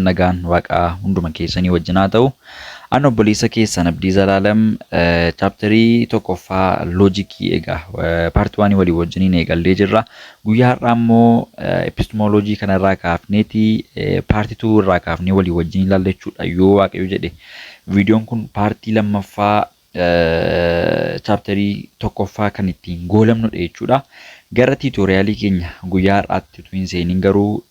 Nagaan Waaqaa hunduma keessanii wajjin haa ta'u. An obboleessa keessan Abdii Zalaalam. Chapterii tokkoffaa logicii egaa part oneii walii wajjiniin eegallee jirra. Guyyaa har'aa immoo epistemology kanarraa kaafneeti part two irraa kaafnee walii wajjin ilaalla jechuudha, yoo Waaqayyo jedhe. Viidiyoon kun partii lammaffaa chapterii tokkoffaa kan ittiin goolamnudha jechuudha. Gara tutorialii keenya guyyaa har'aatti utuu hin seeniin garuu,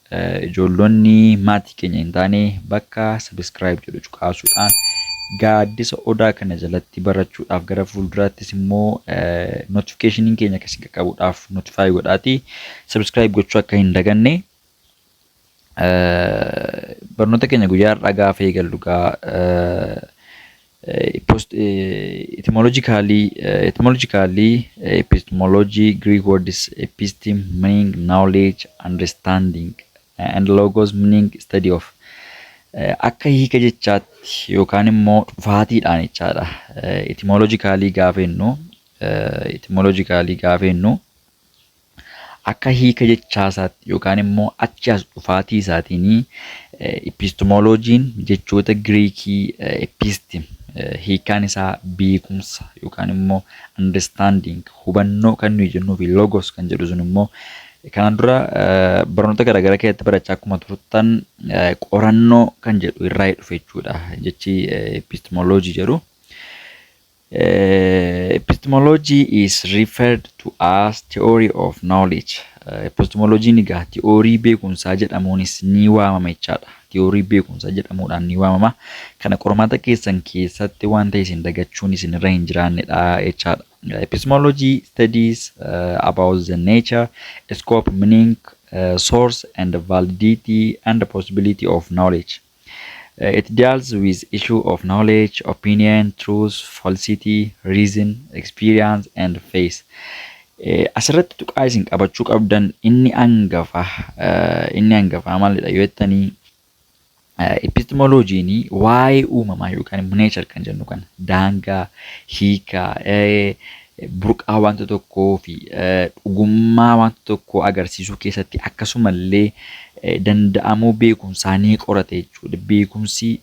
ijoollonni maatii keenya hin taane bakka subscribe jedhu cuqaasuudhaan gaaddisa odaa kana jalatti barachuudhaaf, gara fuulduraattis immoo notificationiin keenya akkasii qaqqabuudhaaf notify godhaati subscribe gochuu akka hin daganne. Barnoota keenya guyyaa har'aa gaafa eegallu gaa, post etymologically epistemology, Greek words episteme meaning knowledge, understanding, and logos meaning study of. Akka hiika jechaatti yookaan immoo dhufaatiidhaan jechaadha. Etymologically gaafa jennu, akka hiika jechaasaatti yookaan immoo achi as dhufaatii isaatiin, epistemologyn jechoota Giriikii episteme, hiikaan isaa beekumsa yookaan immoo understanding, hubannoo kan nuyi jennuu fi logos kan jedhu sun immoo kanaan dura barnoota garaagaraa keessatti barachaa akkuma turtan qorannoo kan jedhu irraa dhufe jechuudha jechi epistemology jedhu. Epistemology is referred to as theory of knowledge. Epistemology'n egaa theory beekumsaa jedhamuunis ni waamama jechaadha. Theory beekumsaa jedhamuudhaan ni waamama. Kana qormaata keessan keessatti wanta isin dagachuun isin irra hin jiraannedha jechaadha. Epistemology studies about the nature, scope, meaning, source and validity and the possibility of knowledge. It deals with issue of knowledge, opinion, truth, falsity, reason, experience and faith. Asirratti tuqaa isin qabachuu qabdan inni hangafa maalidha yoo jettanii, epistemologyn waa'ee uumamaa yookaan immoo nature kan jennu kana daangaa, hiikaa, burqaa wanta tokkoo fi dhugummaa wanta tokkoo agarsiisuu keessatti, akkasumallee danda'amuu beekumsaa ni qorata jechuudha. Beekumsi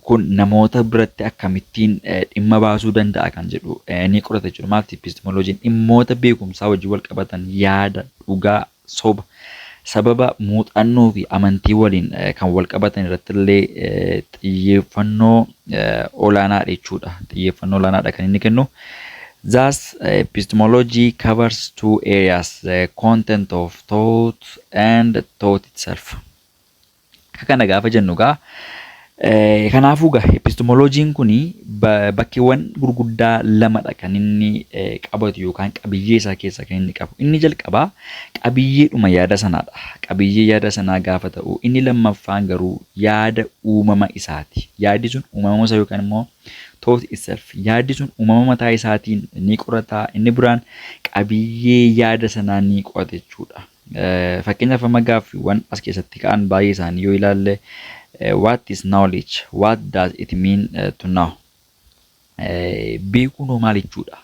kun namoota biratti akkamittiin dhimma baasuu danda'a kan jedhu ni qorata jechuudha. Maalti epistemologyn? Dhimmoota beekumsaa wajjin wal qabatan, yaada, dhugaa, soba, sababa, muuxannoo fi amantii waliin kan wal qabatan irratti illee xiyyeeffannoo olaanaadha jechuudha. Xiyyeeffannoo olaanaadha kan inni kennu. Thus, epistemology covers two areas, the content of thought and thought itself. Akka kana gaafa jennu gaa, kanaafuu gaa epistemologyn kun bakkeewwan gurguddaa lamadha kan inni qabatu yookaan qabiyyee isaa keessa kan inni qabu. Inni jalqabaa qabiyyeedhuma yaada sanaadha. Qabiyyee yaada sanaa gaafa ta'u, inni lammaffaan garuu yaada uumama isaati. Yaaddi sun uumama isaa yookaan immoo thought itself. Yaaddi sun uumama mataa isaatiin ni qorata. Inni biraan qabiyyee yaada sanaa ni qo'ata jechuudha. Fakkeenyaaf, amma gaaffiiwwan as keessatti ka'an baay'ee isaanii yoo ilaalle, what is knowledge? What does it mean to know? Beekuun hoo maal jechuudha?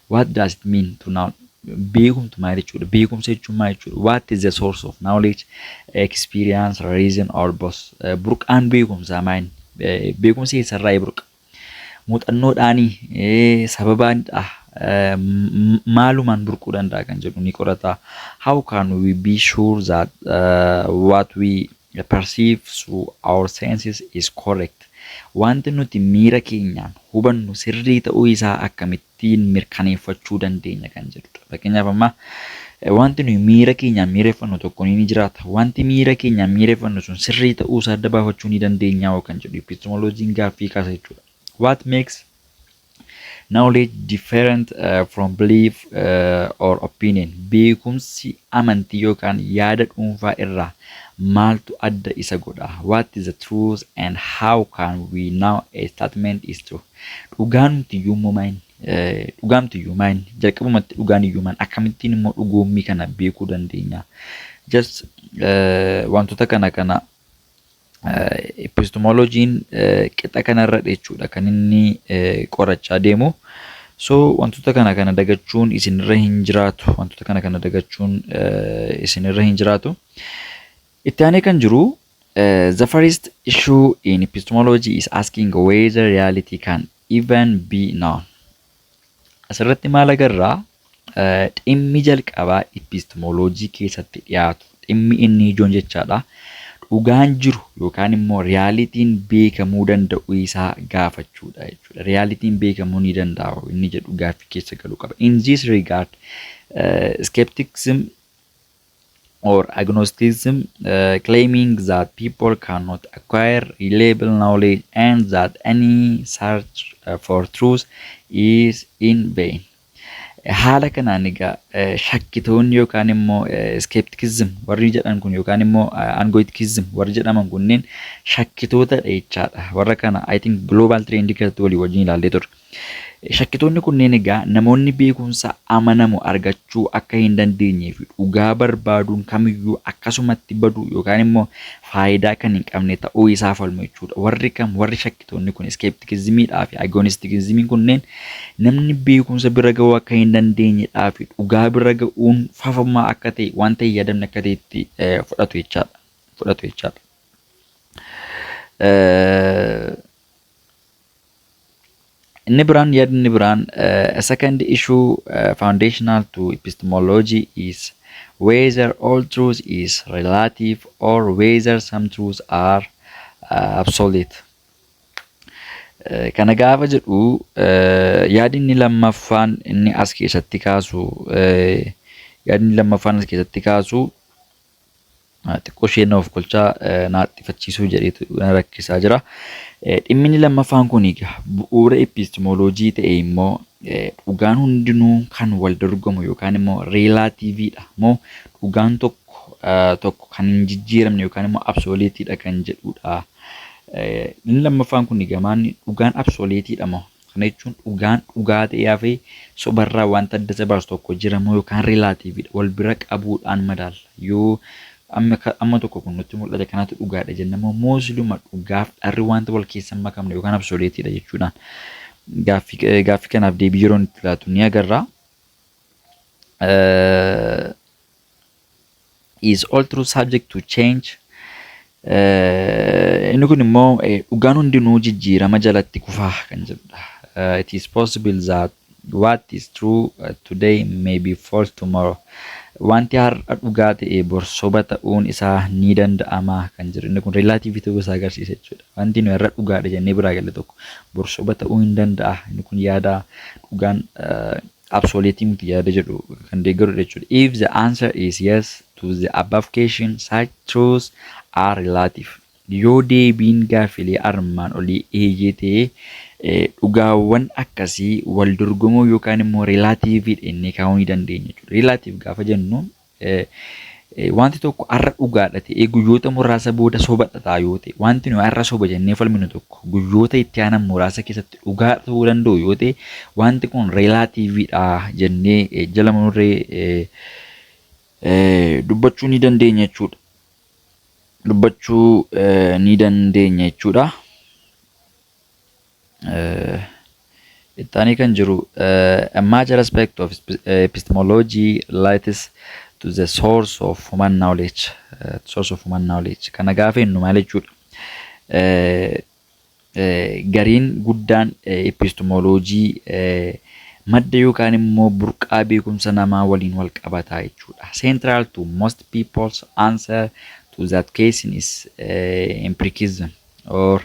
What does it mean to know? Beekumtu maal jechuudha? Beekumsa jechuun maal jechuudha? What is the source of knowledge? Experience, reason or both? Burqaan beekumsaa maal? Beekumsi eessarraa burqa? Muuxannoodhaanii, sababaanidha, maalumaan burquu danda'a kan jedhu ni qorata. How can we be sure that what we perceive through our senses is correct? Wanti nuti miira keenyaan hubannu sirrii ta'uu isaa akkamittiin mirkaneeffachuu dandeenya kan jedhudha. Fakkeenyaaf, amma wanti nuyi miira keenyaan miireeffannu tokko ni jiraata. Wanti miira keenyaan miireeffannu sun sirrii ta'uu isaa adda baafachuu ni dandeenya kan jedhu epistemologyn gaaffii kaasa jechuudha. What makes knowledge different from belief or opinion? Beekumsi amantii yookaan yaada dhuunfaa irraa maaltu adda isa godha? What is the truth and how can we know a statement is true? Dhugaan nuti iyyuu immoo maal? Dhugaamti iyyuu maal? Jalqabumatti dhugaan iyyuu maal? Akkamittiin immoo dhugoommii kana beekuu dandeenya? Just wantoota kana epistemologyn qixa kanarra jechuudha kan inni qorachaa deemu. So wantoota kana dagachuun isinirra hin jiraatu. Wantoota kana dagachuun isinirra hin jiraatu. Itti aanee kan jiru The first issue in epistemology is asking whether reality can even be known. Asirratti maal agarraa? Dhimmi jalqabaa epistemoloojii keessatti dhiyaatu, dhimmi inni ijoon jechaadha. Dhugaan jiru yookaan immoo realityn beekamuu danda'u isaa gaafachuudha jechuudha. Realityn beekamuu ni danda'a inni jedhu gaaffii keessa galuu qaba. In this regard, skepticism or agnosticism, claiming that people cannot acquire reliable knowledge and that any search for truth is in vain. Haala kanaan egaa shakkitoonni yookaan immoo skepticism warri jedhan kun yookaan immoo agnosticism warri jedhaman kunneen shakkitootadha jechaadha. Warra kana, I think, global trend keessatti walii wajjin ilaallee turre. Shakkitoonni kunneen egaa namoonni beekumsa amanamu argachuu akka hin dandeenyee fi dhugaa barbaaduun kamiyyuu akkasumatti badu yookaan immoo faayidaa kan hin qabne ta'uu isaa falmu jechuudha. Warri kam? Warri shakkitoonni kun, skepticismiidhaa fi agnosticismiin kunneen, namni beekumsa bira ga'uu akka hin dandeenyedhaa fi dhugaa bira ga'uun fafamaa akka ta'e, wanta hin yaadamne akka ta'etti fudhatu jechaadha. Fudhatu jechaadha. Inni biraan, yaadni biraan, a second issue foundational to epistemology is whether all truth is relative or whether some truths are absolute. Kana gaafa jedhu, yaadni lammaffaan inni as keessatti kaasu, yaadni lammaffaan as keessatti kaasu, xiqqoo ishee na of kolchaa naaxxifachiisuu jedheetu na rakkisaa jira. Dhimmi inni lammaffaan kun egaa bu'uura epistemoloojii ta'e immoo dhugaan hundinuu kan wal dorgomu yookaan immoo relativeiidha moo dhugaan tokko tokko kan hin jijjiiramne yookaan immoo absoluteiidha kan jedhudha. Inni lammaffaan kun egaa maanni dhugaan absoluteiidha moo, kana jechuun dhugaan dhugaa ta'ee hafee sobarraa wanta adda isa baasu tokko jira moo yookaan relativeiidha, wal bira qabuudhaan madaalla, yoo amma tokko kun nutti mul'ate kanatu dhugaadha jenna moo moosiluma dhugaaf dharri wanta wal keessa hin makamne yookaan absoluteiidha jechuudhaan gaaffii kanaaf deebii yeroo itti laatu ni agarra. Is all truth subject to change? Inni kun immoo dhugaan hundinuu jijjiirama jalatti kufaa kan jedhudha. It is possible that what is true today may be false tomorrow. Wanti har'a dhugaa ta'e bor soba ta'uun isaa ni danda'ama kan jedhu, inni kun relative ta'uu isaa agarsiisa jechuudha. Wanti nuyi har'a dhugaadha jennee biraa galle tokko bor soba ta'uu hin danda'a. Inni kun yaada dhugaan absolute miti yaada jedhu kan deeggarudha jechuudha. If the answer is yes to the above question, such truths are relative. Yoo deebiin gaaffilee armaan olii eeyyee ta'e, dhugaawwan akkasii wal dorgomuu yookaan immoo relativeiidha jennee kaa'uu ni dandeenya jechuudha. Relative gaafa jennu, wanti tokko har'a dhugaadha ta'ee guyyoota muraasa booda sobadha ta'a yoo ta'e, wanti nuyi har'a soba jennee falminu tokko guyyoota itti aanan muraasa keessatti dhugaa ta'uu danda'u yoo ta'e, wanti kun relativeiidha jennee jala murree dubbachuu ni dandeenya jechuudha. Dubbachuu ni dandeenya jechuudha. Ittaanii kan jiru, a major aspect of epistemology relates to the source of human knowledge. Source of human knowledge. Kana gaafa jennu maal jechuudha? Gariin guddaan epistemoloojii madda yookaan immoo burqaa beekumsa namaa waliin wal qabataa jechuudha. Central to most people's answer to that question is empiricism or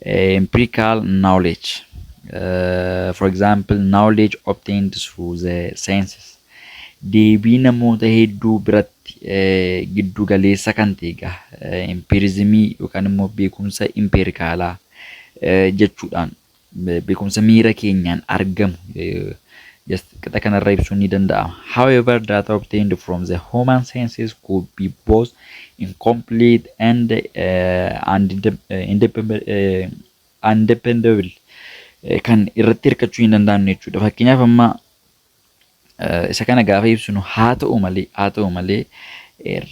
empirical knowledge. For example, knowledge obtained through the senses. Deebii namoota hedduu biratti giddu galeessa kan ta'e egaa empirismii yookaan immoo beekumsa empiricalaa jechuudhaan, beekumsa miira keenyaan argamu qixa kanarra ibsuun ni danda'ama. However, data obtained from the human senses could be both incomplete and undependable, kan irratti hirkachuu hin danda'amne jechuudha. Fakkeenyaaf, amma isa kana gaafa ibsinu, haa ta'u malee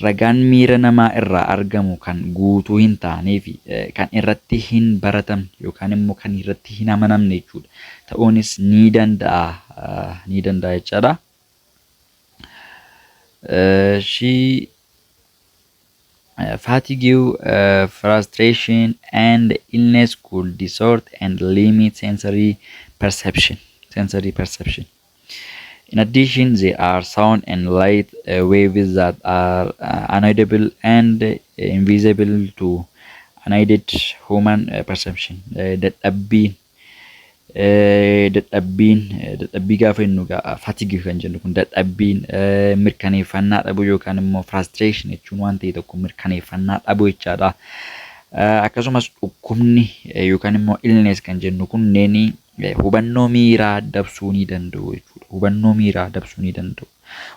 ragaan miira namaa irraa argamu kan guutuu hin taanee fi kan irratti hin baratamne yookaan immoo kan irratti hin amanamne jechuudha. Ta'uunis ni danda'a jechaadha. Shi Fatigue, frustration, and illness could distort and limit sensory perception. Sensory perception. In addition, there are sound and light waves that are unaudible and invisible to unaided human perception. Dadhabbiin, dadhabbii gaafa jennu fatigue kan jennu kun, dadhabbiin, mirkaneeffannaa dhabuu yookaan immoo frustration jechuun waan ta'e tokko mirkaneeffannaa dhabuu jechaadha. Akkasumas dhukkubni yookaan immoo illness kan jennu kunneen hubannoo miiraa dabsuu ni danda'u jechuudha. Hubannoo miiraa dabsuu ni danda'u.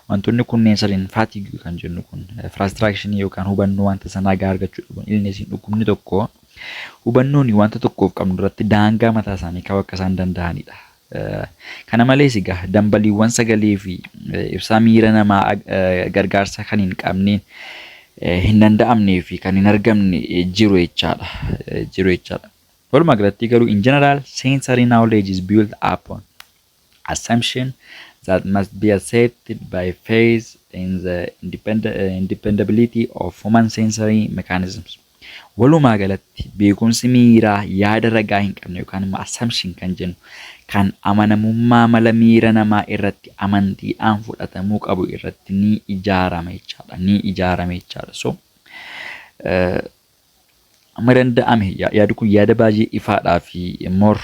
Wantoonni kunneen sadiin, fatigue kan jennu kun, frustration yookaan hubannoo wanta sanaa gahaa argachuu dhabuun, illnessiin, dhukkubni tokko hubannoon wanta tokkoof qabnu irratti daangaa mataa isaanii kaa'uu akka isaan danda'anidha. Kana malees egaa dambaliiwwan sagalee fi ibsaa miira namaa gargaarsa kan hin qabneen hin danda'amnee fi kan hin argamne jiru jechaadha. Jiru jechaadha. Walumaa galatti garuu, in general, sensory knowledge is built upon assumption that must be accepted by faith in the independability of human sensory mechanisms. Walumaa galatti beekumsi miiraa yaada ragaa hin qabne yookaan immoo assumption kan jennu kan amanamummaa mala miira namaa irratti amantiidhaan fudhatamuu qabu irratti ni ijaarama jechaadha. Ni ijaarama jechaadha. So amma danda'ame yaadi kun yaada baay'ee ifaadhaa fi more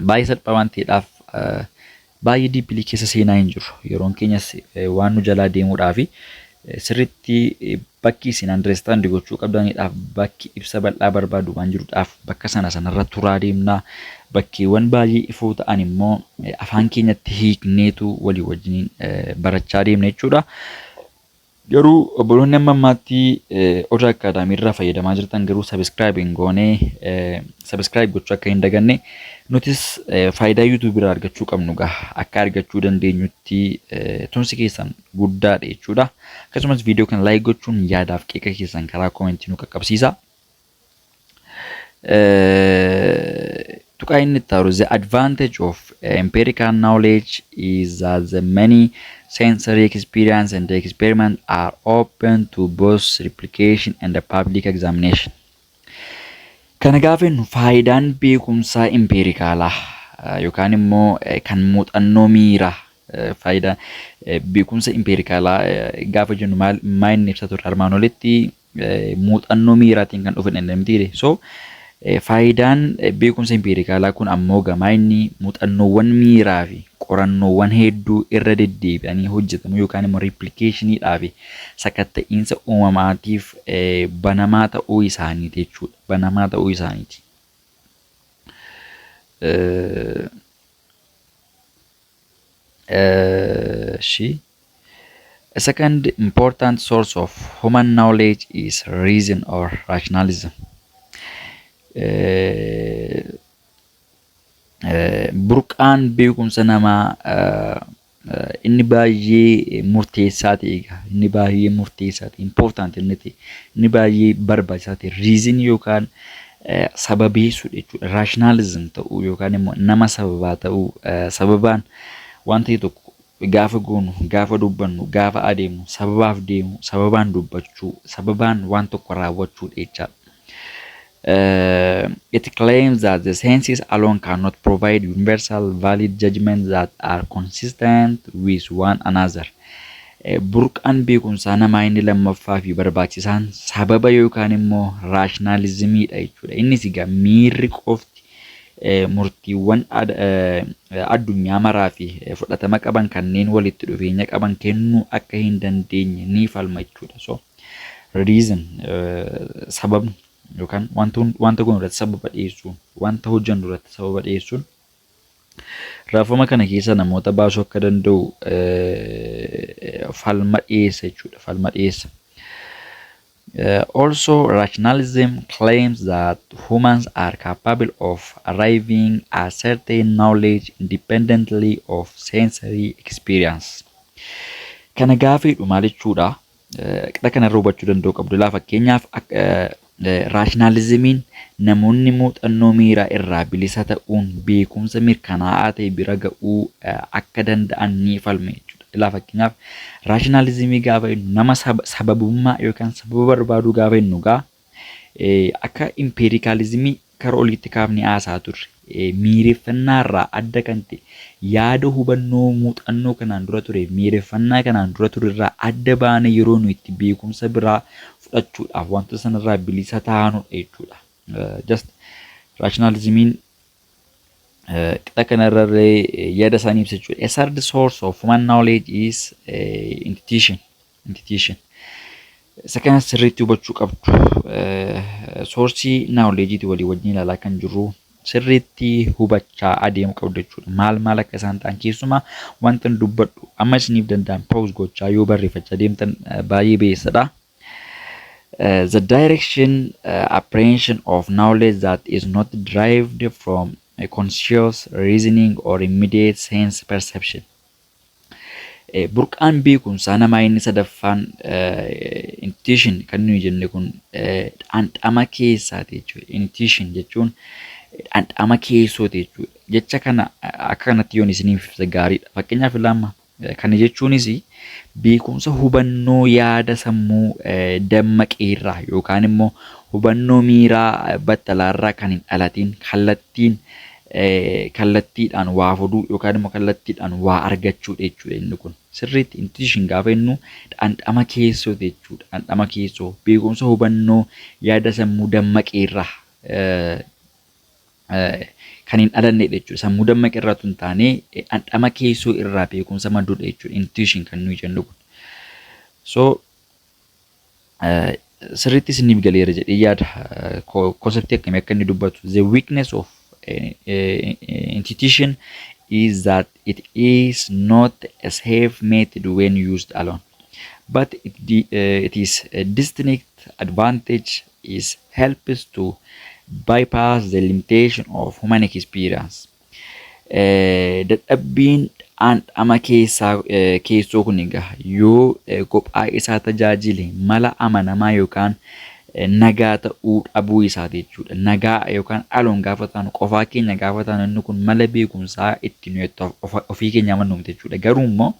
baay'ee salphaa waan ta'eedhaaf baay'ee deeply keessa seenaa hin jiru. Yeroon keenyas waan nu jalaa deemuudhaa fi sirriitti bakki isin understand gochuu qabdaniidhaaf bakki ibsa bal'aa barbaadu waan jiruudhaaf bakka sana sanarra turaa deemnaa. Bakkeewwan baay'ee ifoo ta'an immoo afaan keenyatti hiikneetu walii wajjiniin barachaa deemna jechuudha. Garuu obboloonni amma ammaatti Odaa Academy irraa fayyadamaa jirtan garuu subscribe hin goone, subscribe gochuu akka hin daganne. Nutis faayidaa YouTube irraa argachuu qabnu gaha akka argachuu dandeenyutti tumsi keessan guddaadha jechuudha. Akkasumas viidiyoo kana like gochuun yaadaaf qeeqa keessan karaa commentii nu qaqqabsiisa. Tuqaa inni itti aanu, the advantage of empirical knowledge is that the many sensory experience and experiment are open to both replication and the public examination. Kana gaafa jennu, faayidaan beekumsaa empiricalaa yookaan immoo kan muuxannoo miiraa, faayidaa beekumsa empiricalaa gaafa jennu maal inni ibsa ture armaan olitti? Muuxannoo miiraatiin kan dhufe mitiire? So faayidaan beekumsa empiricalaa kun ammoo gamaa inni muuxannoowwan miiraa fi qorannoowwan hedduu irra deddeebi'anii hojjetamu yookaan immoo replicationiidhaa fi sakatta'iinsa uumamaatiif banamaa ta'uu isaaniiti jechuudha. Banamaa ta'uu isaaniiti. She A second important source of human knowledge is reason or rationalism. Burqaan beekumsa namaa inni baay'ee murteessaa ta'e egaa, inni baay'ee murteessaa ta'e, important inni ta'e, inni baay'ee barbaachisaa ta'e reason yookaan sababeessuudha jechuudha. Rationalism ta'uu yookaan immoo nama sababaa ta'uu, sababaan waan ta'e tokko gaafa goonu, gaafa dubbannu, gaafa adeemnu, sababaaf deemu, sababaan dubbachuu, sababaan waan tokko raawwachuu jechaadha. It claims that the senses alone cannot provide universal valid judgments that are consistent with one another. Burqaan beekumsaa namaa inni lammaffaa fi barbaachisaan sababa yookaan immoo rationalismiidha jechuudha. Innis egaa miirri qofti murtiiwwan addunyaa maraa fi fudhatama qaban kanneen walitti dhufeenya qaban kennuu akka hin dandeenye ni falma jechuudha. So reason, sababni yookaan wanta goonu irratti sababa dhiyeessuun, wanta hojjennu irratti sababa dhiyeessuun raafama kana keessa namoota baasuu akka danda'u falma dhiyeessa jechuudha. Falma dhiyeessa. Also, rationalism claims that humans are capable of arriving at certain knowledge independently of sensory experience. Kana gaafa jedhu maal jechuudha? Qixa kanarra hubachuu danda'u qabdu. Laa, fakkeenyaaf, rationalismiin namoonni muuxannoo miiraa irraa bilisa ta'uun beekumsa mirkanaa'aa ta'e bira ga'uu akka danda'an ni falma jechuudha. Ilaa, fakkeenyaaf, rationalismii gaafa jennu, nama sababummaa yookaan sababa barbaaduu gaafa jennu gaa, akka empiricalismii kara oliitti kaafnee haasaa turre miireffannaa irraa adda kan ta'e, yaada hubannoo muuxannoo kanaan dura ture, miireffannaa kanaan dura ture irraa adda baane yeroo nu itti beekumsa biraa fudhachuudhaaf wantoota sanarraa bilisa taanudha jechuudha. Just rationalismiin qixa kanarrallee yaada isaanii ibsa jechuudha. A third source of human knowledge is intuition. Intuition. Isa kana sirriitti hubachuu qabdu. Sourceii knowledgeiiti walii wajjin ilaalaa kan jirru sirriitti hubachaa adeemuu qabdu jechuudha. Maal maal akka isaan ta'an, keessumaa wanta dubbadhu amma isiniif danda'an pause gochaa yoo barreeffachaa deemtan baay'ee beessadha. The direction apprehension of knowledge that is not derived from a conscious reasoning or immediate sense perception. Burqaan beekumsaa namaa inni sadaffaan intuition kan nuyi jenne kun dhandhama keessaati jechuudha. Intuition jechuun dhandhama keessooti jechuudha. Jecha kana akka kanatti yoon isiniif ibsa gaariidha. Fakkeenyaaf, lama kana jechuunis beekumsa hubannoo yaada sammuu dammaqeerraa yookaan immoo hubannoo miiraa battalaarraa kan hin dhalatin, kallattiin kallattiidhaan waa fuduu yookaan immoo kallattiidhaan waa argachuudha jechuudha inni kun. Sirriitti intuition gaafa jennu dhandhama keessooti jechuudha. Dhandhama keessoo, beekumsa hubannoo yaada sammuu dammaqeerraa kan hin dhalannedha jechuudha. Sammuu dammaqeerraa otoo hin taane dhandhama keessoo irraa beekumsa madduudha jechuudha. Intuition kan nuyi jennu kun. So sirriitti isiniif galeera jedhee yaada, conceptii akkamii akka inni dubbatu. The weakness of intuition is that it is not a safe method when used alone. But it is a distinct advantage is helps to bypass the limitation of human experience. Dadhabbiin dhandhama keessaa keessoo kun egaa yoo kophaa isaa tajaajile mala amanamaa yookaan nagaa ta'uu dhabuu isaati jechuudha. Nagaa yookaan alone gaafa taanu, qofaa keenya gaafa taanu, inni kun mala beekumsaa itti nuyi ofii keenya amannu miti jechuudha. Garuu immoo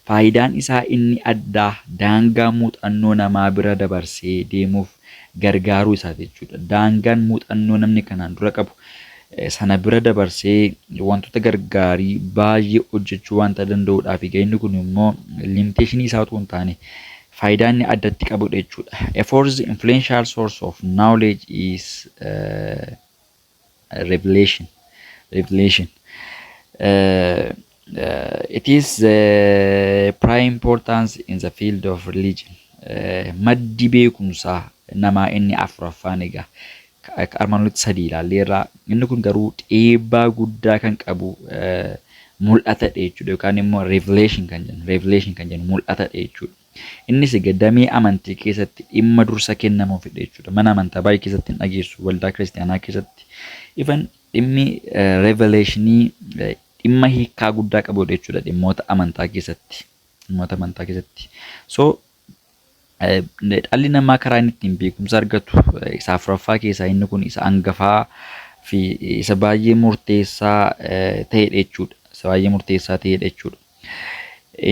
faayidaan isaa inni addaa daangaa muuxannoo namaa bira dabarsee deemuuf gargaaruu isaati jechuudha. Daangaan muuxannoo namni kanaan dura qabu sana bira dabarsee wantoota gargaarii baay'ee hojjechuu wanta danda'uudhaaf, egaa inni kun immoo limitationii isaa otoo hin taane faayidaa inni addatti qabudha jechuudha. A fourth influential source of knowledge is revelation. Revelation. It is the prime importance in the field of religion. Maddi beekumsaa namaa inni afuraffaan egaa armaan olitti sadii ilaalleerra. Inni kun garuu dhiibbaa guddaa kan qabu mul'atadha jechuudha, yookaan immoo revelation kan jennu mul'atadha jechuudha. Innis egaa damee amantii keessatti dhimma dursa kennamuufidha jechuudha. Mana amantaa baay'ee keessatti hin dhageessu, waldaa kiristaanaa keessatti. Even dhimmi revelationii dhimma hiikaa guddaa qabudha jechuudha dhimmoota amantaa keessatti. Dhimmoota amantaa keessatti. So dhalli namaa karaa inni ittiin beekumsa argatu isa afuraffaa keessaa inni kun isa hangafaa fi isa baay'ee murteessaa ta'edha jechuudha. Isa baay'ee murteessaa ta'edha jechuudha.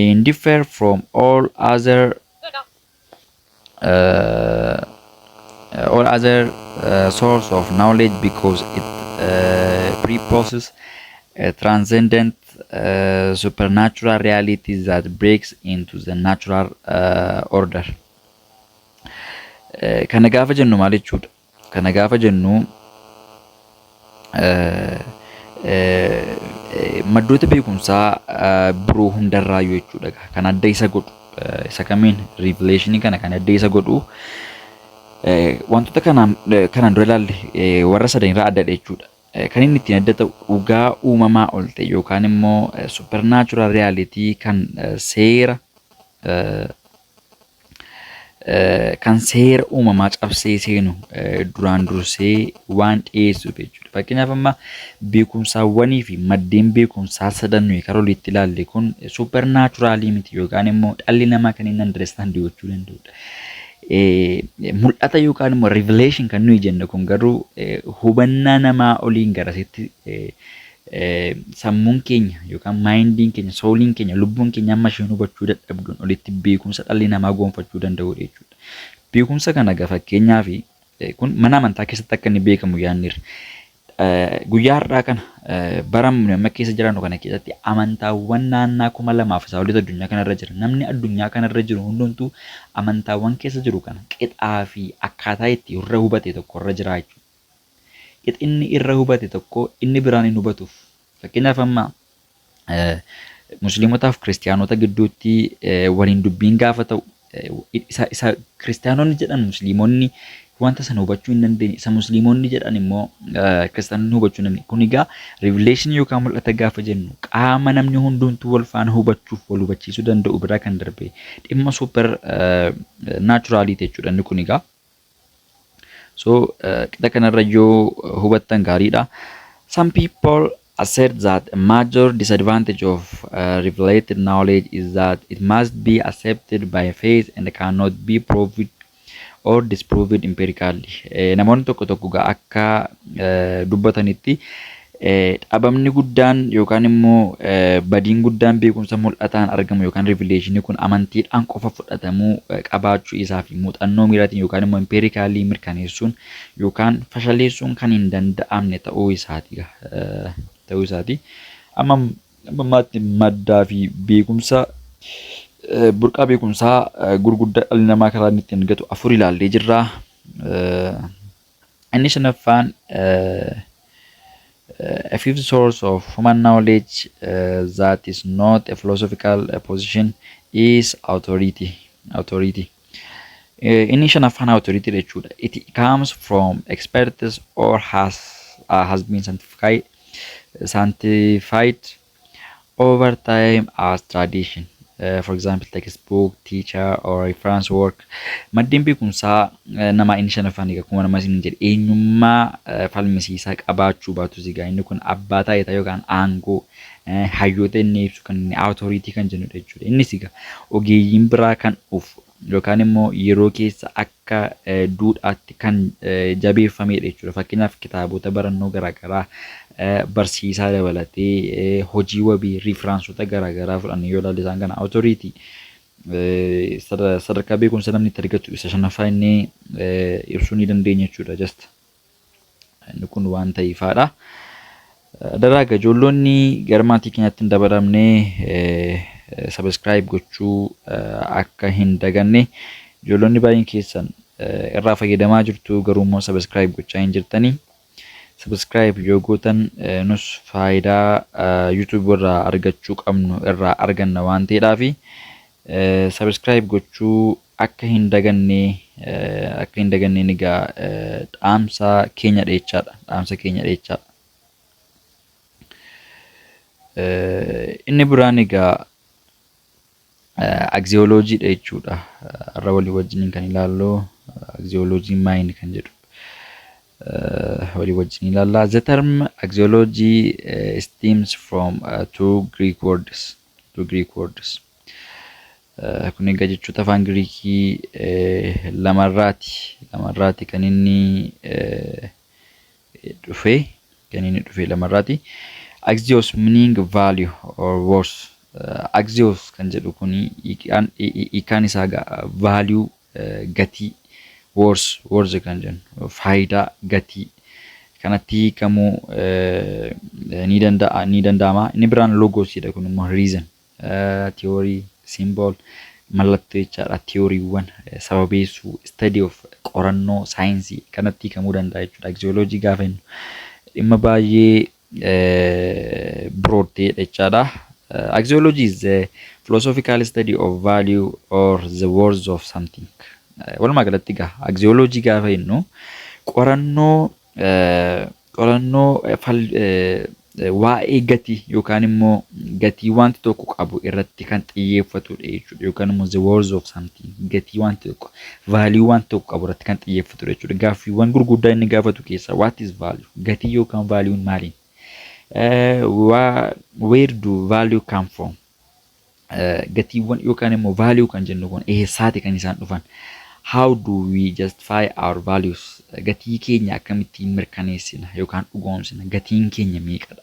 In differ from all other source of knowledge because it presupposes a transcendent supernatural reality that breaks into the natural order. Kana gaafa jennu maal jechuudha? Kana gaafa jennu maddoota beekumsaa biroo hundarraayyuu jechuudha. Kan adda isa godhu isa kamiin? Revelationii kana kan adda isa godhu wantoota kanaan dura ilaalle warra sadanirraa addadha jechuudha. Kan inni ittiin adda ta'u dhugaa uumamaa ol ta'e yookaan immoo supernatural reality kan seera uumamaa cabsee seenu duraan dursee waan dhiyeessuuf jechuudha. Fakkeenyaaf, amma beekumsaawwanii fi maddeen beekumsaa sadan nuyi karaa olitti ilaalle kun supernaturalii miti, yookaan immoo dhalli namaa kan inni understand gochuu danda'udha. Mul'ata yookaan immoo revelation kan nuyi jennu kun garuu hubannaa namaa oliin garasitti Sammuun keenya yookaan mindiin keenya, souliin keenya, lubbuun keenya amma isheen hubachuu dadhabduun olitti beekumsa dhalli namaa gonfachuu danda'udha jechuudha. Beekumsa kana egaa fakkeenyaaf kun mana amantaa keessatti akka inni beekamu yaadneerra. Guyyaa har'aa kana, bara amma keessa jiraannu kana keessatti, amantaawwan naannaa 2000f isaa olitti addunyaa kanarra jira. Namni addunyaa kanarra jiru hundumtuu amantaawwan keessa jiru kana qixaa fi akkaataa itti irra hubate tokko irra jira jechuudha. Qixinni irra hubate tokko inni biraan hin hubatuuf. Fakkeenyaaf, amma musliimotaaf kiristiyaanota gidduutti waliin dubbiin gaafa ta'u, isa kiristiyaanonni jedhan musliimonni wanta sana hubachuu hin dandeenye, isa musliimonni jedhan immoo kiristiyaanonni hubachuu hin dandeenye. Kun egaa revelation yookaan mul'ata gaafa jennu qaama namni hundumtuu wal faana hubachuuf wal hubachiisuu danda'u bira kan darbe dhimma super naturaliiti jechuudha inni kun egaa. So qixa kanarra yoo hubattan gaariidha. Some people assert that a major disadvantage of revelated knowledge is that it must be accepted by faith and cannot be proved or disproved empirically. Namoonni tokko tokko akka dubbatanitti, dhabamni guddaan yookaan immoo badiin guddaan beekumsa mul'ataan argamu yookaan revelationii kun amantiidhaan qofa fudhatamuu qabaachuu isaa fi muuxannoo miiraatiin yookaan immoo empirically mirkaneessuun yookaan fashaleessuun kan hin danda'amne ta'uu isaati. Ta'uu isaati. Amma ammaatti maddaa fi beekumsa, burqaa beekumsaa gurguddaa dhalli namaa karaa inni ittiin argatu afur ilaallee jirra. Inni shanaffaan, a fifth source of human knowledge that is not a philosophical position is authority. Authority. Inni shanaffaan authority jechuudha. It comes from experts or has been sanctified over time as tradition. For example, textbook, teacher or reference work. Maddeen beekumsaa namaa inni shanaffaan egaa akkuma nama isin jedhe eenyummaa falmisiisaa qabaachuu baatus, egaa inni kun abbaa taayitaa yookaan aangoo hayyoota inni ibsu kan inni authority kan jennudha jechuudha. Innis egaa ogeeyyiin biraa kan dhufu yookaan immoo yeroo keessa akka duudhaatti kan jabeeffamedha jechuudha. Fakkeenyaaf, kitaabota barannoo garaagaraa, barsiisaa dabalatee, hojii wabii, referenceota garaagaraa fudhannee yoo ilaalle, isaan kana authority sadarkaa beekumsa namni itti argatu isa shanaffaa inni ibsuu ni dandeenya jechuudha. Just inni kun waan ta'iifaadha. Daraaga ijoollonni gara maatii keenyatti hin dabalamne subscribe gochuu akka hin daganne. Ijoollonni baay'een keessan irraa fayyadamaa jirtu, garuu immoo subscribe gochaa hin jirtanii. Subscribe yoo gootan nus faayidaa YouTube irraa argachuu qabnu irraa arganna waan ta'eedhaafi subscribe gochuu akka hin daganne egaa dhaamsa keenya dheechaadha, dhaamsa keenya dheechaadha. Inni biraan egaa axiologyidha jechuudha. Har'a walii wajjin kan ilaallu axiology main kan jedhu walii wajjin ilaalla. The term axiology stems from two Greek words. Two Greek words. Kun egaa jechoota afaan Giriikii lamarraati. Lamarraati kan inni dhufe. Kan inni dhufe lamarraati. Axios meaning value or worth. Axios kan jedhu kuni hiikaan isaa value, gatii, worth kan jennu faayidaa, gatii kanatti hiikamuu ni danda'a, ni danda'ama. Inni biraan logosidha, kun immoo reason, theory, symbol, mallattoo jechaadha. Theoryiiwwan sababeessuu, study of, qorannoo saayinsii kanatti hiikamuu danda'a jechuudha. Axiology gaafa jennu dhimma baay'ee broad ta'edha jechaadha. Axiology is the philosophical study of value or the worth of something. Walumaa galatti egaa axiology gaafa jennu qorannoo waa'ee gatii yookaan immoo gatii wanti tokko qabu irratti kan xiyyeeffatudha jechuudha. Yookaan immoo the worth of something, gatii wanti tokko, value wanti tokko qabu irratti kan xiyyeeffatudha jechuudha. Gaaffiiwwan gurguddaa inni gaafatu keessaa, what is value? Gatii yookaan valueun maali? Where do value come from? Gatiiwwan yookaan immoo value kan jennu kun eessaati kan isaan dhufan? How do we justify our values? Gatii keenya akkamittiin mirkaneessina yookaan dhugoomsina? Gatiin keenya meeqadha?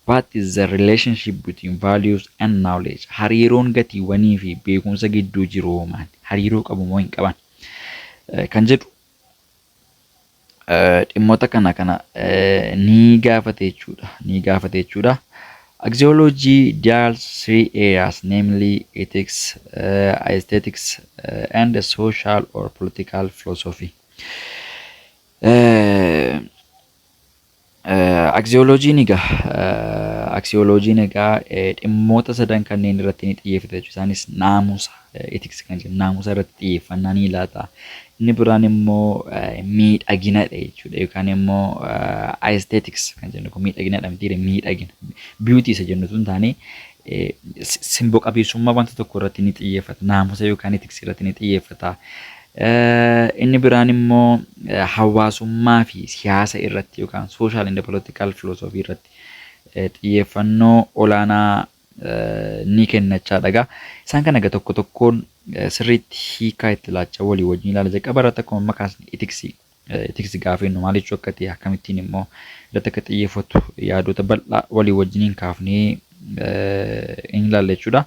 What is the relationship between values and knowledge? Hariiroon gatiiwwanii fi beekumsa gidduu jiru maali? Hariiroo qabu moo hin qaban? Kan jedhu dhimmoota kana ni gaafate jechuudha. Ni gaafate jechuudha. Axiology deals three areas, namely ethics, aesthetics, and the social or political philosophy. Axiologiin egaa dhimmoota sadan kanneen irratti ni xiyyeeffata jechuudha. Isaanis naamusa, ethics kan jennu naamusa irratti xiyyeeffannaa ni laata. Inni biraan immoo miidhaginadha jechuudha yookaan immoo aesthetics kan jennu kun miidhaginadha miti, miidhagina. Beauty isa jennu tun taane, simboo qabeessummaa wanta tokko irratti ni xiyyeeffata. Naamusa yookaan ethics irratti ni xiyyeeffata. Inni biraan immoo hawaasummaa fi siyaasa irratti yookaan social and political philosophy irratti xiyyeeffannoo olaanaa ni kennachaadha egaa. Isaan kana egaa tokko tokkoon sirriitti hiikaa itti laachaa walii wajjin ilaala. Jalqaba irratti akkuma maqaan ethicsii, ethicsii gaafa jennu maal jechuu akka ta'e, akkamittiin immoo irratti akka xiyyeeffatu yaadota bal'aa walii wajjiniin kaafnee in ilaalla jechuudha.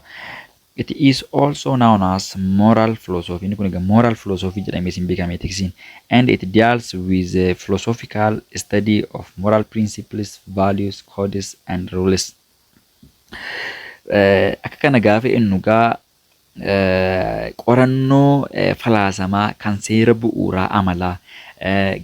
It is also known as moral philosophy. Inni kun egaa moral philosophy jedhamee isin beekama ethicsiin. And it deals with the philosophical study of moral principles, values, codes and rules. Akka kana gaafa jennu gaa, qorannoo falaasamaa kan seera bu'uuraa amalaa,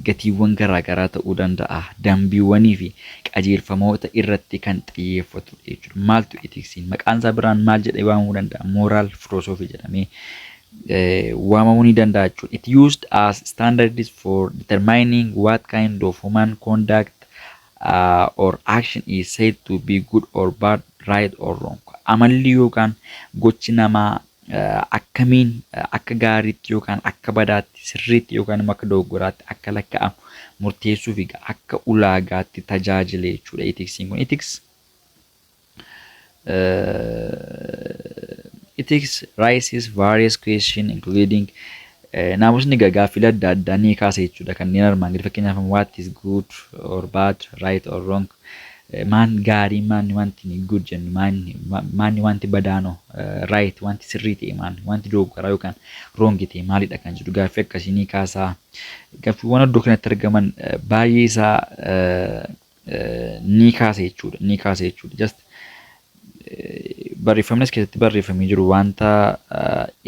gatiiwwan garaagaraa ta'uu danda'a, dambiiwwanii fi qajeelfamoota irratti kan xiyyeeffatudha jechuudha. Maaltu ethicsiin? Maqaan isaa biraan maal jedhee waamamuu danda'a? Moral philosophy jedhamee waamamuu ni danda'a jechuudha. It used as standards for determining what kind of human conduct or action is said to be good or bad, right or wrong. Amalli yookaan gochi namaa akkamiin akka gaariitti yookaan akka badaatti, sirriitti yookaan immoo akka dogoggoraatti akka lakkaa'amu murteessuuf egaa akka ulaagaatti tajaajila jechuudha ethicsiin kun. Ethics raises various questions, including, naamusni egaa gaaffilee adda addaa ni kaasa jechuudha. Kanneen armaan gadi, fakkeenyaaf, what is good or bad, right or wrong, maan gaarii, maan wanti good jennu, maanni wanti badaanoo, right, wanti sirrii ta'e maan, wanti dogoggoraa yookaan wrong ta'e maalidha kan jedhu gaaffii akkasii ni kaasaa. Gaaffiiwwan iddoo kanatti argaman baay'ee isaa ni kaasa jechuudha. Ni kaasa jechuudha. Just barreeffamni as keessatti barreeffamee jiru wanta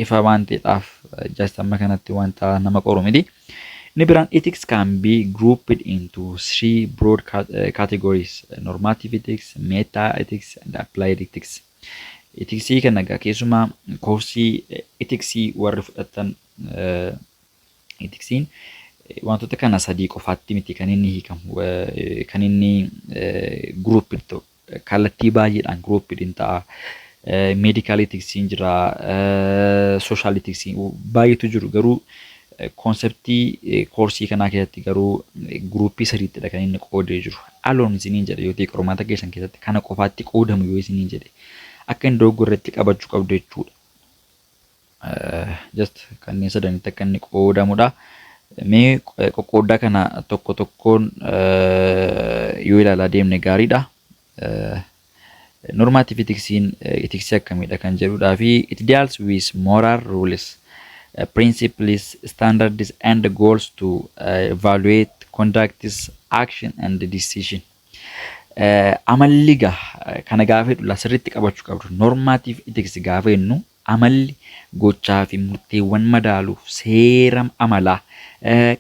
ifa waan ta'eedhaaf just amma kanatti wanta nama qoru miti. Inni biraan, ethics can be grouped into three broad categories: normative ethics, meta ethics and applied ethics. Ethicsii kana egaa keessumaa koorsii ethicsii warri fudhatan, ethicsiin wantoota kana sadii qofaatti miti kan inni hiikamu, kan inni grouped ta'u. Kallattii baay'eedhaan grouped hin ta'a. Medical ethicsiin jira, social ethicsiin baay'eetu jiru, garuu conceptii koorsii kanaa keessatti garuu groupii sadiittidha kan inni qoodee jiru. Aloon isiniin jedhe yoo ta'e, qormaata keessan keessatti kana qofaatti qoodamu yoo isiniin jedhe, akka hin dogoggorretti qabachuu qabdu jechuudha. Just kanneen sadanitti akka inni qoodamudha. Mee qoqqooddaa kana tokko tokkoon yoo ilaalaa deemne gaariidha. Normative ethicsiin ethicsii akkamiidha kan jedhudhaa fi it deals with moral rules, principles, standards and goals to evaluate conducts, action and decision. Amalli gaa kana gaafa jedhu sirriitti qabachuu qabdu. Normative ethics gaafa jennu, amalli gochaa fi murteewwan madaaluuf seera amalaa,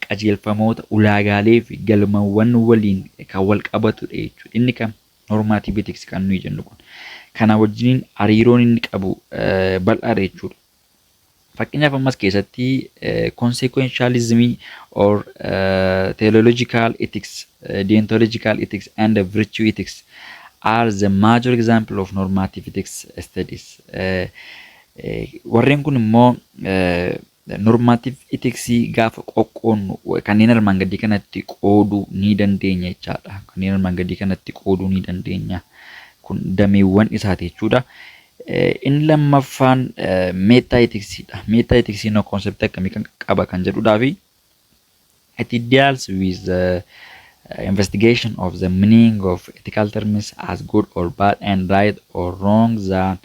qajeelfamoota, ulaagaalee fi galmawwan waliin kan wal qabatudha jechuudha. Inni kam? Normative ethics kan nuyi jennu kun. Kana wajjin hariiroon inni qabu bal'aadha jechuudha. Fakkeenyaaf, ammas keessatti consequentialism or teleological ethics, deontological ethics and virtue ethics are the major example of normative ethics studies. Warreen kun immoo normative ethics gaafa qoqqoonnu kanneen armaan gadii kanatti qooduu ni dandeenya jechaadha. Kanneen armaan gadii kanatti qooduu ni dandeenya. Kun dameewwan isaati jechuudha. Inni lammaffaan meta ethicsiidha. Meta ethicsiin conceptii akkamii kan qaba kan jedhudhaa fi it deals with Investigation of the meaning of ethical terms as good or bad and right or wrong than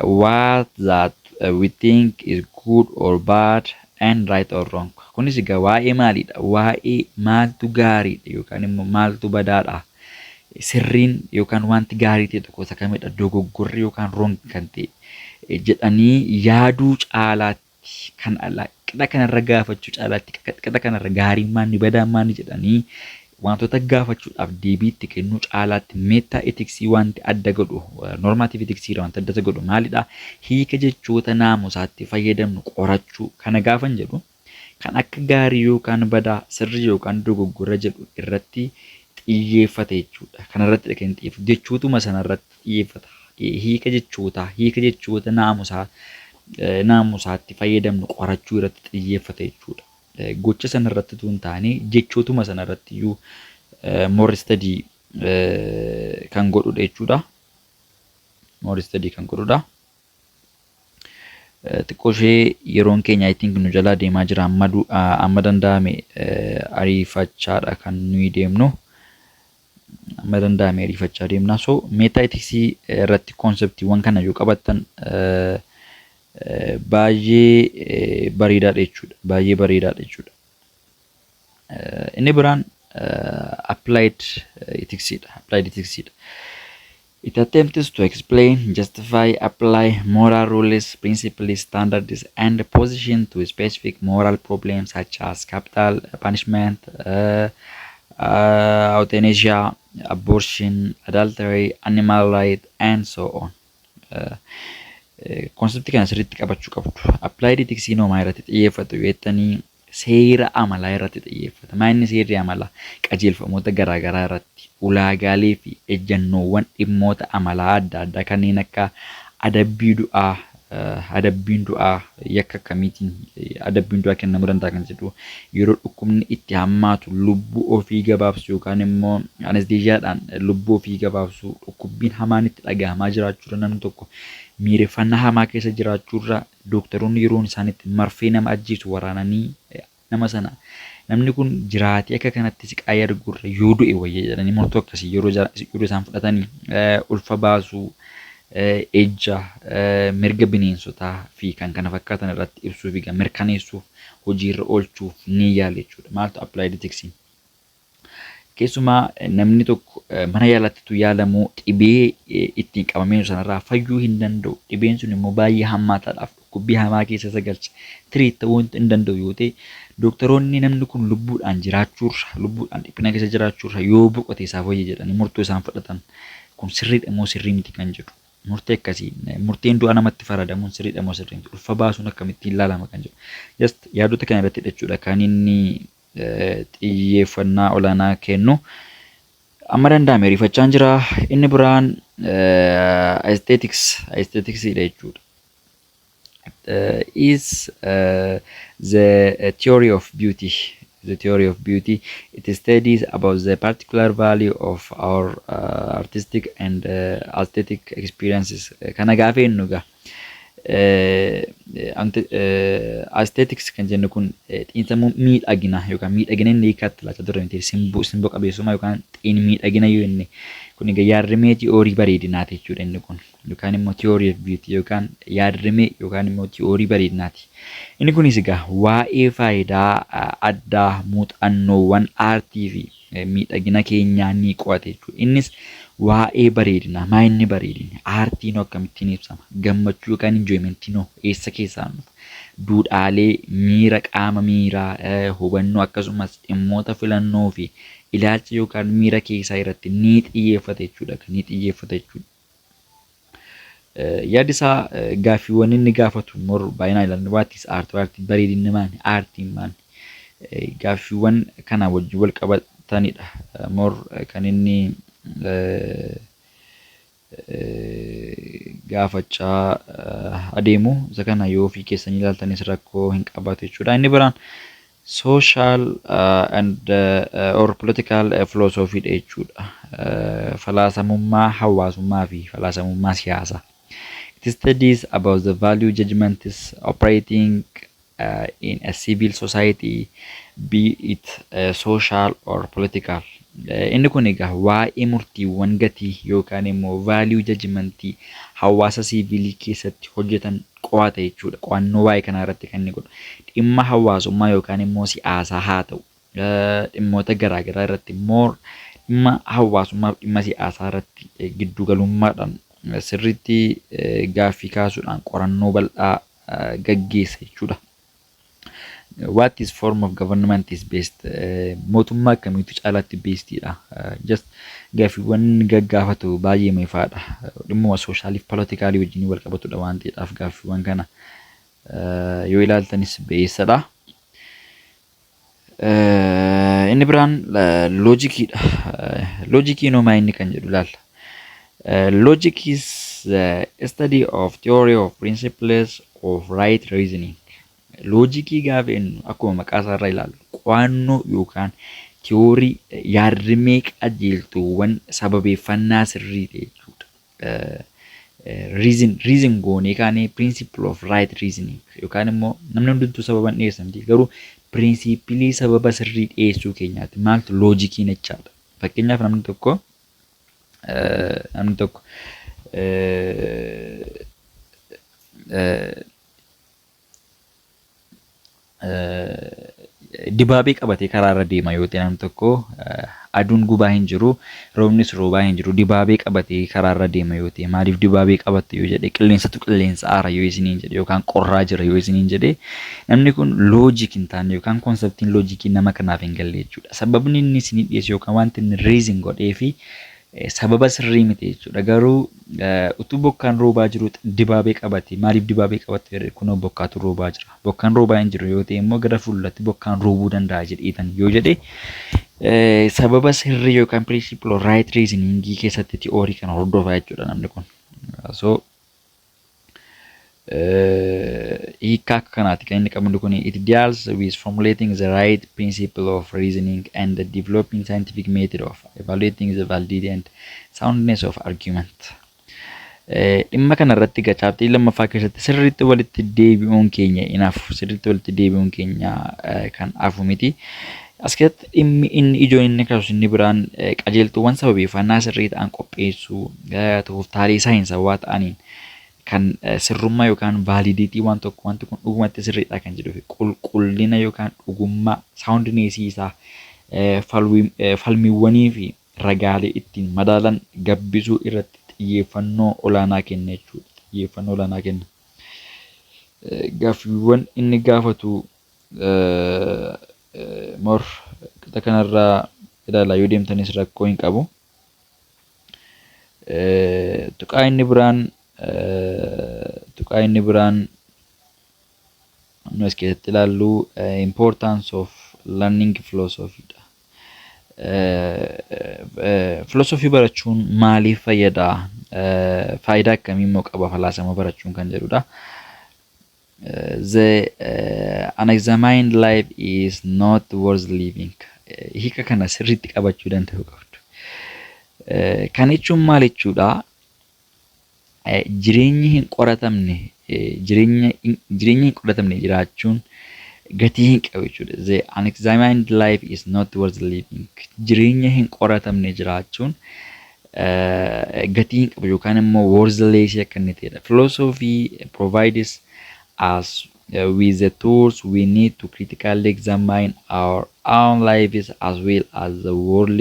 what that we think is good or bad and right or wrong. Kunis egaa waa'ee maaliidha? Waa'ee maaltu gaariidha yookaan immoo maaltu badaadha? Sirriin yookaan wanti gaarii ta'e tokko isa kamidha? Dogoggorri yookaan wrong kan ta'e jedhanii yaaduu caalaatti, kan qixa kanarra gaafachuu caalaatti, qixa kanarra gaariin maanni, badaan maanni jedhanii wantoota gaafachuudhaaf deebii itti kennuu caalaatti, meta ethicsii wanti adda godhu, normative ethicsii wanti adda godhu maalidha? Hiika jechoota naamusaatti fayyadamnu qorachuu. Kana gaafan jedhu, kan akka gaarii yookaan badaa, sirrii yookaan dogoggora jedhu irratti xiyyeeffate jechuudha. Kanarratti kan xiyyeeffatu jechootuma sanarratti xiyyeeffata. Hiika jechoota naamusaatti fayyadamnu qorachuu irratti xiyyeeffate jechuudha. Gocha sanarratti utuu hin taane, jechootuma sanarratti iyyuu more study kan godhudha jechuudha. More study kan godhudha. Xiqqoo ishee yeroon keenya, I think, nu jalaa deemaa jira. Amma danda'ame ariifachaadha kan nuyi deemnu. Amma danda'ame ariifachaa deemna. So meta ethicsii irratti conceptiiwwan kana yoo qabattan baay'ee bareedaadha jechuudha. Baay'ee bareedaadha jechuudha. Inni biraan applied ethicsiidha. Applied ethicsiidha. It attempts to explain, justify, apply moral rules, principles, standards, and position to specific moral problems such as capital punishment, euthanasia, abortion, adultery, animal right, and so on. Conceptii kana sirriitti qabachuu qabdu. Applied ethics maa irratti xiyyeeffatu jettanii, seera amalaa irratti xiyyeeffata. Maa inni seerri amalaa? Qajeelfamoota garaagaraa irratti, ulaagaalee fi ejjennoowwan dhimmoota amalaa adda addaa kanneen akka adabbii du'aa, adabbiin du'aa yakka akkamiitiin adabbiin du'aa kennamuu danda'a kan jedhu, yeroo dhukkubni itti hammaatu lubbuu ofii gabaabsu yookaan immoo anesthesiaadhaan lubbuu ofii gabaabsu, dhukkubbiin hamaan itti dhagahamaa jiraachuudha, namni tokko miireffannaa hamaa keessa jiraachuurra, dooktaroonni yeroon isaan itti marfee nama ajjeesu waraananii nama sana, namni kun jiraatee akka kanatti siqaayee arguurra yoo du'e wayya jedhanii murtoo akkasii yeroo isaan fudhatanii, ulfa baasuu, ejja, mirga bineensotaa fi kan kana fakkaatan irratti ibsuu fi mirkaneessuuf, hojiirra oolchuuf ni yaala jechuudha. Maaltu? Applied ethics. Keessumaa namni tokko mana yaalattitu yaalamuu, dhibee ittiin qabamee sanarraa fayyuu hin danda'u. Dhibeen sun immoo baay'ee hammaataadhaaf dhukkubbii hamaa keessa isa galcha. Treat ta'uu hin danda'u yoo ta'e, dooktaroonni namni kun lubbuudhaan jiraachuurra, lubbuudhaan dhiphina keessa jiraachuurra yoo boqote isaaf wayya jedhanii murtoo isaan fudhatan kun sirriidha moo sirrii miti kan jedhu. Murtee akkasii, murteen du'a namatti faradamuun sirriidha moo sirrii miti, ulfa baasuun akkamittiin ilaalama kan jedhu. Just yaadota kana irratti jechuudha kan inni xiyyeeffannaa olaanaa kennu. Amma danda'ame ariifachaan jira. Inni biraan aestheticsidha jechuudha. Is the theory of beauty. The theory of beauty. It studies about the particular value of our artistic and aesthetic experiences. Kana gaafa jennu egaa, aesthetics kan jennu kun xiinsammuu miidhagina yookaan miidhagina inni hiikkaatti laachaa turre miti, simboo, simboo qabeessummaa yookaan xiin miidhagina yoo inni kun egaa yaadrimee tiyoorii bareedinaati jechuudha inni kun, yookaan immoo theory of beauty yookaan yaadrimee yookaan immoo tiyoorii bareedinaati. Inni kunis egaa waa'ee faayidaa addaa muuxannoowwan aartii fi miidhagina keenyaa ni qo'ate jechuudha. Innis waa'ee bareedinaa, maa inni bareedinni, aartiin akkamittiin ibsama, gammachuu yookaan enjoymentiin hoo eessa keessaa dhufa, duudhaalee miira qaama miiraa, hubannoo, akkasumas dhimmoota filannoo fi ilaalcha yookaan miira keessaa irratti ni xiyyeeffata jechuudha. Ni xiyyeeffata jechuudha. Yaadi isaa, gaaffiiwwan inni gaafatu more baay'inaan ilaallu, what is art, what bareedinni maali, aartiin maali, gaaffiiwwan kana wajjin wal qabatanidha. More kan inni gaafachaa adeemu isa kana yoo ofii keessanii ilaaltanis rakkoo hin qabaatu jechuudha. Inni biraan social and or political philosophy dha jechuudha. Falaasamummaa hawaasummaa fi falaasamummaa siyaasaa. It studies about the value judgments operating in a civil society, be it social or political. Inni kun egaa waa'ee murtiiwwan gatii yookaan immoo value judgmentii hawaasa siivilii keessatti hojjetan qo'ata jechuudha. Qo'annoo waa'ee kanaa irratti kan inni godhu. Dhimma hawaasummaa yookaan immoo siyaasaa haa ta'u, dhimmoota garaagaraa irratti, more dhimma hawaasummaa fi dhimma siyaasaa irratti giddugalummaadhaan sirriitti gaaffii kaasuudhaan qorannoo bal'aa gaggeessa jechuudha. What is form of government is best? Mootummaa akkamiitu caalaatti bestiidha? Just gaaffiiwwan gaggaafatu baay'ee ifaadha. Dhimmuma socialiif politicalii wajjin wal qabatudha waan ta'eedhaaf gaaffiiwwan kana yoo ilaaltanis beessadha. Inni biraan loojikiidha. Loojikiin homaa inni kan jedhu ilaalla. Logic is the study of theory of principles of right reasoning. Loojikii gaafa jennu, akkuma maqaa isaarraa ilaallu, qo'annoo yookaan tiyoorii yaadrimee qajeeltuuwwan sababeeffannaa sirrii ta'e jechuudha. Reason goonee kaanee principle of right reasoning yookaan immoo namni hundumtuu sababa hin dhiyeessan miti, garuu principlii sababa sirrii dhiyeessuu keenyaati maaltu loojikiin jechaadha. Fakkeenyaaf namni tokko dibaabee qabatee karaa irra deema yoo ta'e, namni tokko aduun gubaa hin jiru, roobnis roobaa hin jiru, dibaabee qabatee karaa irra deema yoo ta'e, maaliif dibaabee qabatte yoo jedhe, qilleensatu qilleensa aara yoo isiniin jedhe yookaan qorraa jira yoo isiniin jedhe, namni kun logic hin taane yookaan conceptiin loojikii nama kanaaf hin galle jechuudha. Sababni inni isinii dhiyeessu yookaan wanti inni reason godhee fi sababa sirrii miti jechuudha. Garuu utuu bokkaan roobaa jiru dibaabee qabate, maaliif dibaabee qabatte jedhe, kunoo bokkaatu roobaa jira. Bokkaan roobaa hin jiru yoo ta'e immoo gara fuulduratti bokkaan roobuu danda'a jedheetan yoo jedhe, sababa sirrii yookaan principle of right reasoningii keessatti theory kana hordofaa jechuudha namni kun. So hiikkaa akka kanaati kan inni qabu kun. It deals with formulating the right principle of reasoning and the developing scientific method of evaluating the validity and soundness of argument. Dhimma kana irratti egaa chapterii lammaffaa keessatti sirriitti walitti deebi'uun keenya hin hafu, sirriitti walitti deebi'uun keenya kan hafu miti. As keessatti dhimmi inni ijoon inni kaasu inni biraan qajeeltuuwwan sababeeffannaa sirrii ta'an qopheessuu, tooftaalee saayinsawaa ta'aniin kan sirrummaa yookaan validity waan tokko, wanti kun dhugumatti sirriidha kan jedhuu fi qulqullina yookaan dhugummaa, soundnessii isaa, falmiiwwanii fi ragaalee ittiin madaalan gabbisuu irratti xiyyeeffannoo olaanaa kenna jechuudha. Xiyyeeffannoo olaanaa kenna. Gaaffiiwwan inni gaafatu more qixa kanarraa ilaalaa yoo deemtanis rakkoo hin qabu. Tuqaa inni biraan nu as keessatti ilaallu importance of learning philosophy dha. Philosophy barachuun maaliif fayyada? Faayidaa akkamii immoo qaba falaasama barachuun kan jedhudha. The unexamined life is not worth living. Hiika kana sirriitti qabachuu danda'u qabdu. Kan jechuun maal jechuudha? Jireenyi hin qoratamne, jireenya hin qoratamne jiraachuun gatii hin qabu jechuudha. The unexamined life is not worth living. Jireenya hin qoratamne jiraachuun gatii hin qabu yookaan immoo worthless akka inni ta'edha. Philosophy provides us with the tools we need to critically examine our own lives as well as the world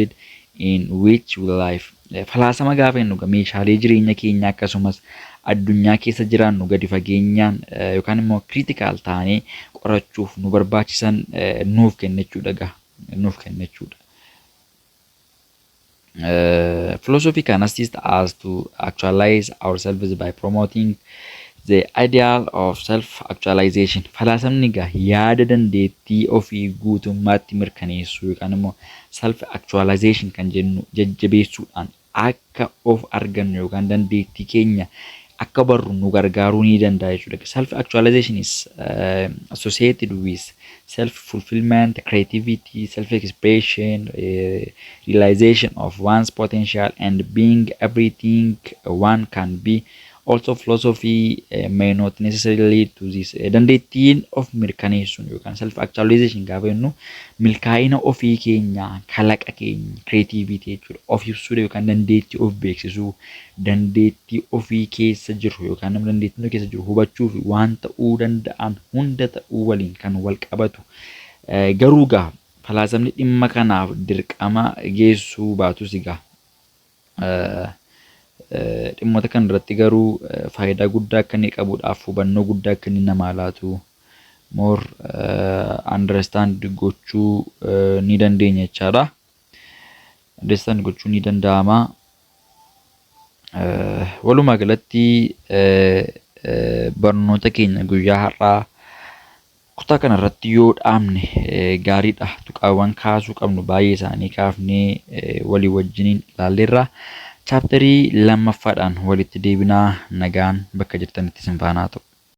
in which we live. Falaasama gaafa jennu meeshaalee jireenya keenya akkasumas addunyaa keessa jiraannu gadi fageenyaan yookaan immoo critical taanee qorachuuf nu barbaachisan nuuf kenna jechuudha. Nuuf kenna jechuudha. Philosophy can assist us to actualize ourselves by promoting the ideal of self-actualization. Falaasamni egaa yaada dandeettii ofii guutummaatti mirkaneessuu yookaan immoo self-actualization kan jennu jajjabeessuudhaan akka of argannu yookaan dandeettii keenya akka barru nu gargaaruu ni danda'a jechuudha. Self-actualization is associated with self-fulfillment, creativity, self-expression, realization of one's potential and being everything one can be. Also philosophy may not necessarily lead to this. Dandeettiin of mirkaneessuun yookaan self actualization gaafa jennu milkaa'ina ofii keenya, kalaqa keenya, creativity jechuudha. Of ibsuu yookaan dandeettii of beeksisuu, dandeettii ofii keessa jiru yookaan nama dandeettii keessa jiru hubachuu fi waan ta'uu danda'an hunda ta'uu waliin kan wal qabatu. Garuu gaa falaasamni dhimma kanaaf dirqama geessuu baatus egaa dhimmoota kana irratti garuu faayidaa guddaa akka inni qabuudhaaf hubannoo guddaa akka inni namaa laatu more understand gochuu ni dandeenya jechaadha. Understand gochuu ni danda'ama. Walumaa galatti barnoota keenya guyyaa har'aa kutaa kana irratti yoo dhaabne gaariidha. Tuqaawwan kaasuu qabnu baay'ee isaanii kaafnee walii wajjiniin ilaalleerra. Chapterii lammaffaadhaan walitti deebinaa, nagaan bakka jirtanitti isin faana haa ta'u.